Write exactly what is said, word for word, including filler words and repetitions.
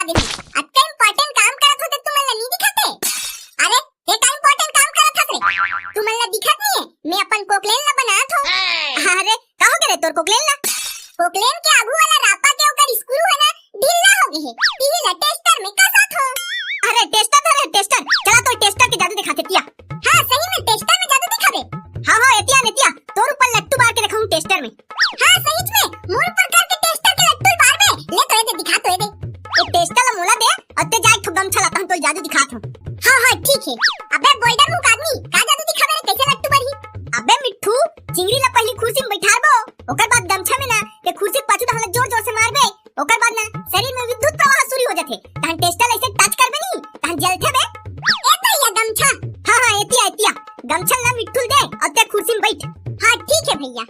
अतका important काम करत होते तुमन ला नहीं दिखते? अरे, ये का important काम करत हस रे? तुमन ला दिखत नहीं है? मैं अपन कोकलेन ला बनात हो। अरे, का हो गे रे तोर कोकलेन ला? कोकलेन के आगू वाला रापा के ओकर screw है ना, ढीला हो गे हे। तिही ला tester में कसत हो। अरे, tester धरे, tester। चला तो tester के जादू दिखाते तिया। हाँ, सही में tester में जादू दिखाबे। हाँ, हाँ, एतिया, एतिया। तोर ऊपर लट्टू बार के देखाऊं tester में। हाँ, सही में, मोर ऊपर करके tester के लट्टू बार बे। ले तो ये दे, दिखा तो ये दे। ये tester ला मोला दे, अउ ते जाए एक ठो गमछा लाता हूँ, तो जादू दिखात हूँ। हाँ, हाँ, ठीक है। अबे बोल्डर मुख आदमी, का जादू दिखाबे रे, कैसे लट्टू बरही? अबे मिट्ठू, चिंगरी ला पहली कुर्सी में बैठारबो, ओकर बाद गमछा में ना, ते कुर्सी के पाछू डहर ला जोर जोर से मारबे, ओकर बाद ना शरीर में विद्युत प्रवाह शुरू हो जाथे, तहन tester ला ऐसे touch करबे नहीं, तहन जलथे बे। ए तो ये गमछा। हाँ, हाँ, एतिया, एतिया, गमछा ला मिट्ठू ल दे, अउ ते कुर्सी में बैठ। हाँ, ठीक है भैया।